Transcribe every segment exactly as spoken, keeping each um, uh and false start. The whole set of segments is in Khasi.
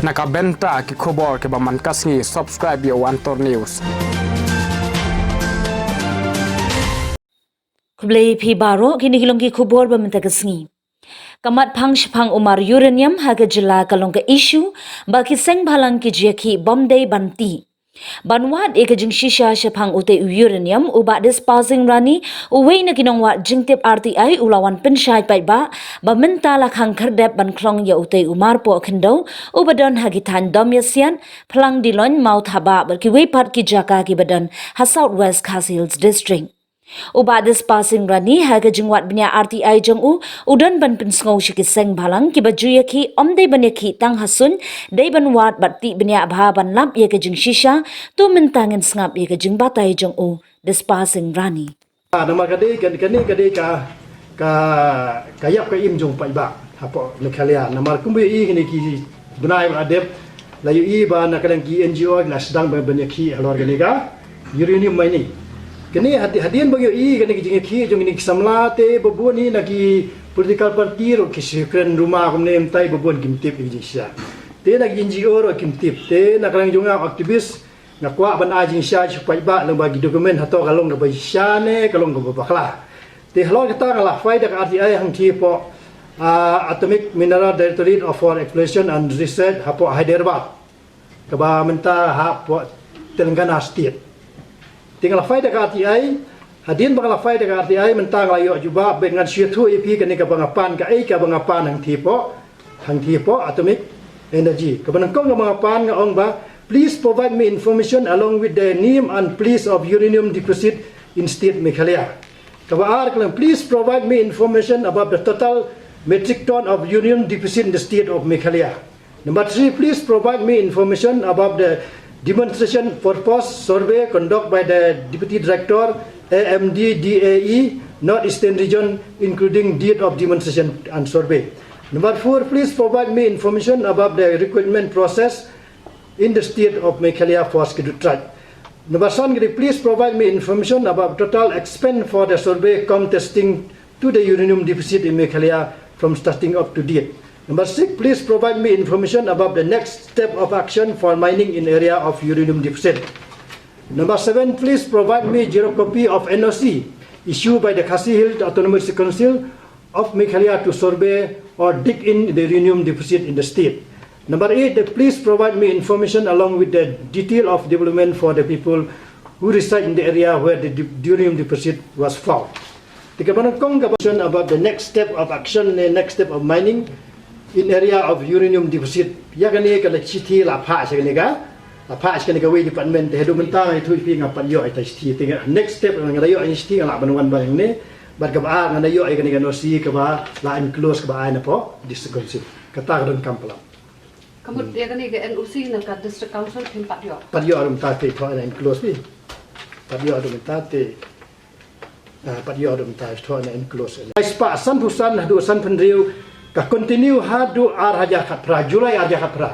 Na ka bynta ki khubor kiba man ka sngi, subscribe ïa u Antor News. Khublei phi baroh, kine ki long ki khubor ba mynta ka sngi. Ka mat phang shaphang u mar uranium ha ka jylla ka long ka issue ba ki seng bhalang ki jia ki bym dei ban tih. Ban wad ïa ka jingshisha shaphang utei u uranium, u Bah Dispasing Rani, uwei na ki nongwad jingtip R T I, u la wan pynshai paidbah ba mynta la khang khyrdep ban khlong ïa utei u mar poh khyndew uba don ha ki thaiñ Domiasiat, Phlang Diloin, Mawthabah bad kiwei pat ki jaka kiba don ha South West Khasi Hills District. U Bah Dispasing Rani ha ka jingwad bniah R T I jong u, u don ban pynsngew sha ki seng bhalang kiba ju ïakhih, ym dei ban ïakhih tang ha suiñ, dei ban wad bad tih bniah bha ban lap ïa ka jingshisha. To mynta ngin sngap ïa ka jingbatai jong u Dispasing Rani. Ah, namar ka dei, ka, kane ka dei ka, ka, ka ïap ka im jong paidbah hapoh Meghalaya. Namar kumba ïohi kine ki bnai ba la dep, la ïohi ba na ka liang ki N G O la sdang ban, ban ïakhih halor kane ka uranium mining. Kane had-, hadien ba ïohi kane ka jingïakhih jong kine ki samla, te ba bun hi na ki political party ruh ki shu kren rumor kumne, mynta ba bun kim tip ïa ka jingshisha. Te na ki N G O ruh kim tip. Te na ka liang jong nga activist, nga kwah ban ai jingshisha sha paidbah lyngba ki document, hato ka long kaba shisha ne ka long kaba bakla. Te halor kata nga la file da ka R T I hangtei hapoh, ah, Atomic Mineral Directorate of, for Exploration and Research hapoh Hyderabad, kaba mynta hapoh Telangana State. Te nga la file da ka R T I, hadien ba nga la file da ka R T I, mynta nga la ïoh jubab, bad ngan shu ïathuh ïa phi kane kaba nga pan, kaei kaba nga pan hangtei hapoh, hangtei hapoh Atomic Energy. Kaba nyngkong kaba nga pan, nga ong ba, please provide me information along with the name and place of uranium deposit in state Meghalaya. Kaba ar ka long, please provide me information about the total metric ton of uranium deposit in the state of Meghalaya. Number three, please provide me information about the demonstration purpose survey conducted by the Deputy Director, A M D D A E, North Eastern Region, including date of demonstration and survey. Number four, please provide me information about the recruitment process in the state of Meghalaya for Scheduled Tribe. Number seven, please provide me information about total expense for the survey cum testing to the uranium deposit in Meghalaya from starting up to date. Number six, please provide me information about the next step of action for mining in area of uranium deposit. Number seven, please provide me xerox copy of N O C issued by the Khasi Hills Autonomous Council of Meghalaya to survey or dig in the uranium deposit in the state. Number eight, please provide me information along with the detail of development for the people who reside in the area where the de-, uranium deposit was found. Te kaba nyngkong kaba, about the next step of action, the next step of mining in area of uranium deposit. Ïa kane ka la shithi la phah sha kane ka, la phah sha kane kawei department, te haduh mynta nga ïathuh ïa phi nga pat ïoh ïa ka shithi. Te next step nga la ïoh ïa ka shithi, nga lah ban wan ba hangne. Bad kaba ar, nga la ïoh ïa kane ka N O C kaba la enclose kaba ai na pdeng District Council. Kata ka donkam palat. Ka mut ïa kane ka N O C na ka District Council phim pat ïoh? Pat ïoh ruh mynta, te thoh na enclose phi. Pat ïoh ruh mynta te, ah, pat ïoh ruh mynta, thoh na enclose. Lai spah sanphew san haduh sanphew hynriew, ka continue haduh ar hajar khatphra, July ar hajar khatphra.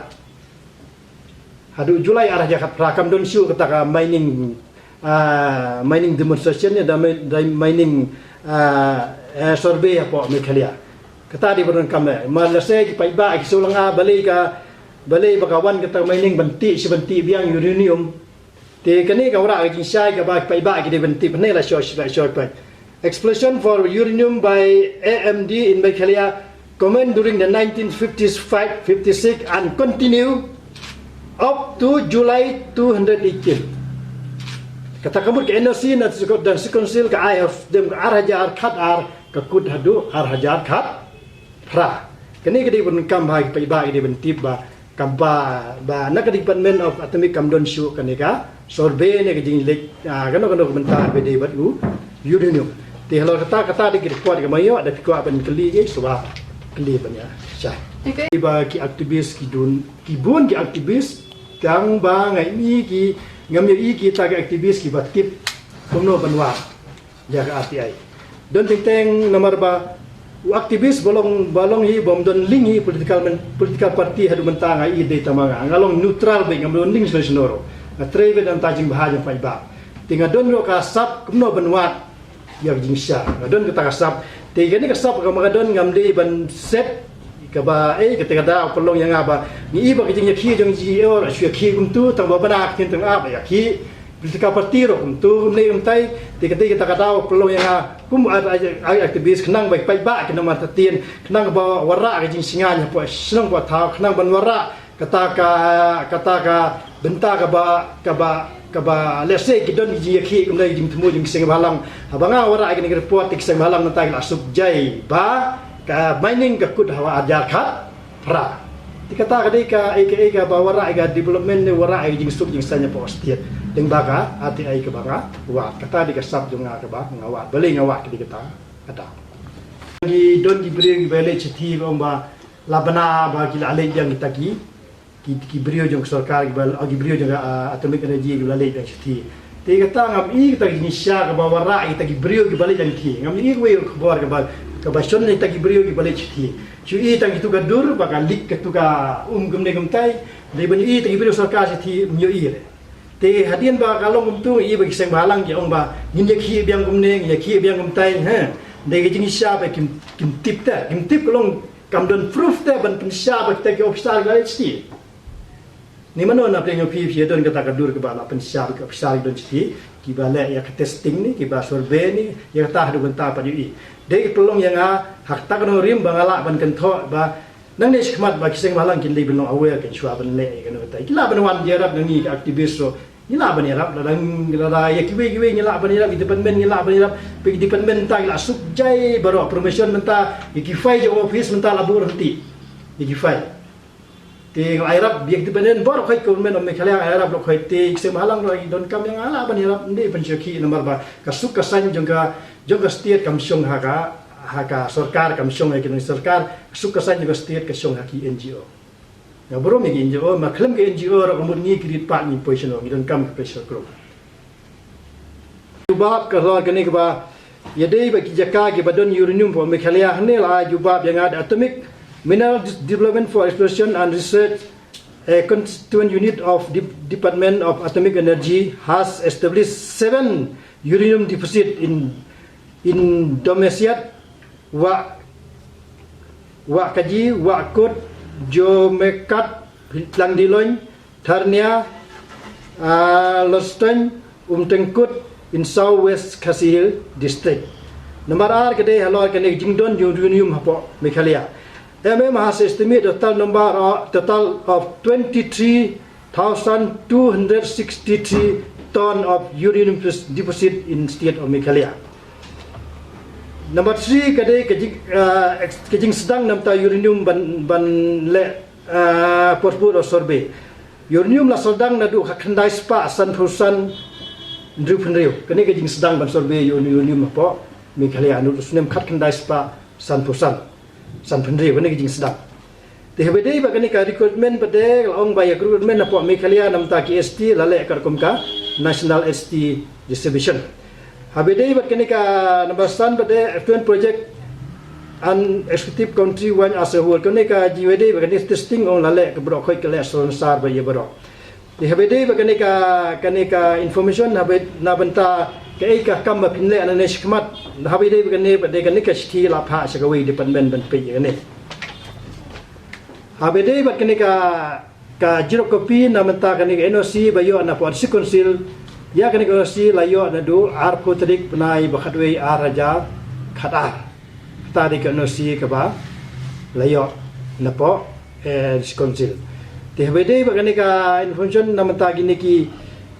Haduh July ar hajar khatphra kam don shuh kata ka mining, ah, mining demonstration ne, da mi-, da mining, ah, eh, survey hapoh Meghalaya. Kata dei ba donkam eh. Ma lehse ki paidbah ki shu lyngngoh balei ka, balei ba ka wan kata mining ban tih shi ban tih biang uranium. Te kane ka wanrah ka jingshai kaba ki paidbah ki dei ban tip, ne la shoh, la shoh pat. Exploration for uranium by A M D in Meghalaya commenced during the nineteen fifty-five fifty-six and continue up to July two hundred eighteen. Kata ka mut ka N O C na District Council ka ai ha dem ka ar hajar khatar, ka kut haduh ar hajar khatphra. Kane ka dei ba donkam ba ki paidbah ki dei ban tip ba, kaba, ba na ka Department of Atomic kam don shuh kane ka survey ne ka jingleit, ah, kano kano ka bynta ba dei bad u uranium. Te halor kata, kata dei ki report kaba ïoh, da phi kwah ban kylli ki, shuwa kylli ban ïa shai. Ba ki activist ki don, ki bun ki activist, tang ba nga ïohi ki, ngam ïohi kita ki activist kiba tip kumno ban wad ïa ka R T I. Don teng teng namar ba u activist ba long, ba long hi, bym don link hi political men-, political party haduh mynta, nga ïohi dei tang ma nga. Nga long neutral beit, ngam don link shuh shuh ruh. Nga trei beit na ka bynta jingbha jong paidbah. Te nga don ruh ka sap kumno ban wad ïa ka jingshisha. Nga don kata ka sap. Te kane ka sap kaba nga don ngam dei ban set Kaba, eh, kata ka daw pynlong ïa nga ba ngi i ba ka jingïakhih jong G E O la shu ïakhih kumtu, tang ba bna ka ktien tang ap ïakhih. Political party ruh kumtu, kumne kumtai, te kata, kata ka daw pynlong ïa nga kum ar-, ar-, ar-, activist, khnang ba paidbah kin ym artatien, khnang ba wanrah ka jingsngain hapoh shnong hapoh thaw, khnang ban wanrah kata ka, kata ka bynta kaba, kaba, kaba, let's say, ki don ki jingïakhih kumne, ki jingthmu jong ki seng bhalang. Haba nga wanrah ïa kane ka report, ki seng bhalang mynta ki la suk jai ba ka mining ka kut hawa arjar khat phra. Te kata ka dei ka, eh, ka, eh, kaba wanrah ïa ka development ne wanrah ïa ka jingsuk jingsaiñ hapoh state. Lyngba ka R T I kaba nga wad. Kata dei ka sap jong nga kaba nga wad. Balei nga wad ka dei kata. Kata. Ki don ki briew kiba leit shithi ba ong ba la bna ba ki la leit biang kita ki, ki, ki briew jong ka sorkar kiba, oh, ki briew jong ka, ah, Atomic Energy kiba la leit biang shithi. Te kata ngam i kata ki jingshisha kaba wanrah kita ki briew kiba leit biang shithi. Ngam i kawei ka khubor kaba, kaba shon kita ki briew kiba leit shithi. Shu i tang kitu ka dur ba ka leak kitu ka um kumne kumtai. Dei ban i tang ki briew sorkar shithi, ym ïohi re. Te hadien ba ka long kumtu, i ba ki seng bhalang ki ong ba ngin ïakhih biang kumne, ngin ïakhih biang kumtai, he. Dei ka jingshisha ba kim, kim tip te, kim tip ka long kam don proof te ban pynshai ba kita ki officer ki la leit shithi. Ni mano na pdeng ïa phi, phi don kata ka dur kaba la pynshai ba ki officer ki don shithi, kiba leh ïa ka testing ne, kiba survey ne, ïa kata haduh mynta pat ïohi. Dei ka pynlong ïa nga ha kata ka nongrim ba nga lah ban kynthoh ba nangne shakhmat ba ki seng bhalang kin dei ban long aware, kin shuwa ban leh ïa kano kata. Ki lah ban wan ïarap na ngi ki activist ruh. Ngi lah ban ïarap, lada, lada ïa kiwei kiwei ngi lah ban ïarap, ki department ngi lah ban ïarap, phi ki department mynta ki la suk jai baroh, promotion mynta, ïa ki file jong office mynta la buh ryntih. Ïa ki file. Te nga ïarap ïa ki department baroh khoit, government of Meghalaya nga ïarap baroh khoit, te ki seng bhalang ruh ki donkam ïa nga lah ban ïarap, ym dei ban shu ïakhih namar ba ka suk ka saiñ jong ka, jong ka state kam shong ha ka, ha ka sorkar, kam shong ha ki nong sorkar, ka suk ka saiñ jong ka state ka shong ha ki N G O. Nga burom ïa ki N G O, ma khlem ki N G O ruh ka mut ngi ki rit pat ngi poi shano, ngi donkam ka pressure group. Jubab ka halor kane kaba ïadei bad ki jaka kiba don uranium hapoh Meghalaya, hangne la ai jubab ïa nga da Atomic Mineral Dis-, Development for Exploration and Research, a constituent unit of Dep-, Department of Atomic Energy, has established seven uranium deposit in, in Domiasiat, Wah, Wahkaji, Wahkut, Jomekat, Tlangliloin, Tharnia, ah, Losteng, Umtengkut in South West Khasi Hills District. Nambar ar ka dei halor kane ka jingdon uranium hapoh Meghalaya. M M has estimate total number of, total of twenty-three thousand two hundred sixty-three ton of uranium pos-, deposit in state of Meghalaya. Number three ka dei ka jing, ah, ex-, ka jingsdang namar ta uranium ban, ban leh, ah, por por survey. Uranium la sdang naduh khatkhyndai spah sanphew san hynriewphew hynriew. Kane ka jingsdang ban survey ur-, uranium hapoh Meghalaya naduh snem khatkhyndai spah sanphew san, sanphew hynriew, kane ka jingsdang. Te haba ïadei bad kane ka recruitment pat de, la ong ba ïa recruitment hapoh Meghalaya namar ta ki S T la leh katkum ka National S T Reservation. Haba ïadei bad kane ka number san pat de, F T N project and executive country wide as a whole. Kane ka jingïadei bad kane testing ong la leh ka baroh khoit, ka leh sor sar ba ïa baroh. Te haba ïadei bad kane ka, kane ka information haba na bynta kaei ka kam ba phin leh nangne shakhmat. Haba ïadei bad kane, bad kane ka shithi la phah sha kawei department ban peit ïa kane. Haba ïadei bad kane ka, ka xerox copy na bynta kane ka N O C ba ïoh napoh District Council. Ïa kane ka N O C la ïoh naduh arphew tarik bnai ba khatwei ar hajar khatar. Kata dei ka N O C kaba la ïoh napoh, eh, District Council. Te haba ïadei bad kane ka information na bynta kine ki,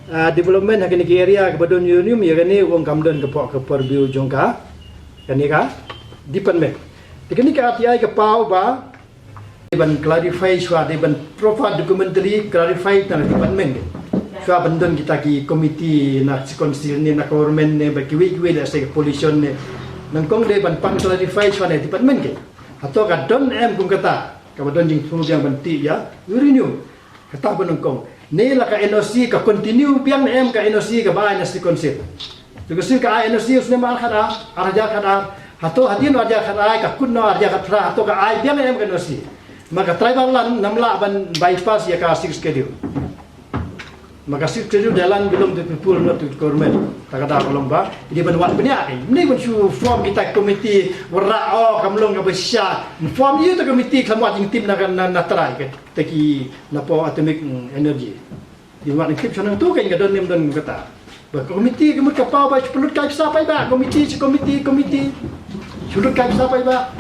ah, development ha kine ki area kaba don uranium, ïa kane u ong kam don hapoh ka purview jong ka, kane ka department. Te kane ka R T I ka paw ba dei ban clarify shuwa, dei ban proper documentary clarify na department. Shuwa ban don kita ki committee na District Council ne, na government ne, ba kiwei kiwei, lehse ka pollution ne. Nyngkong dei ban pan clarify shuwa na department ke. Hato ka don em kum kata, kaba don jingthmu biang ban tih ïa uranium. Kata ba nyngkong. Ne la ka N O C ka continue biang ne em ka N O C kaba ai na District Council. District Council ka ai N O C u snem ar khatar, ar hajar khatar. Hato hadien ar hajar khatar ka kut noh ar hajar khatphra, hato ka ai biang ne em ka N O C. Ma ka tribal land ngam lah ban bypass ïa ka Sixth Schedule. Ma ka shu kyrdu dalan bilong tu pipul not tu kormet. Ta ka da ka long ba. Idi ban wan bniah kai. Mni ban shu form kita komiti. Wara o kam long ka ba sha. Form ïa ta komiti kam wan jingtip na ka na na trai ka. Ta ki na po atomic energy. Di wan tip shana tu kan ka don nem don kata. Ba komiti ka mut ka pau ba shu pynlut kai pisa pai ba. Komiti shu komiti komiti. Shu lut kai pisa pai ba.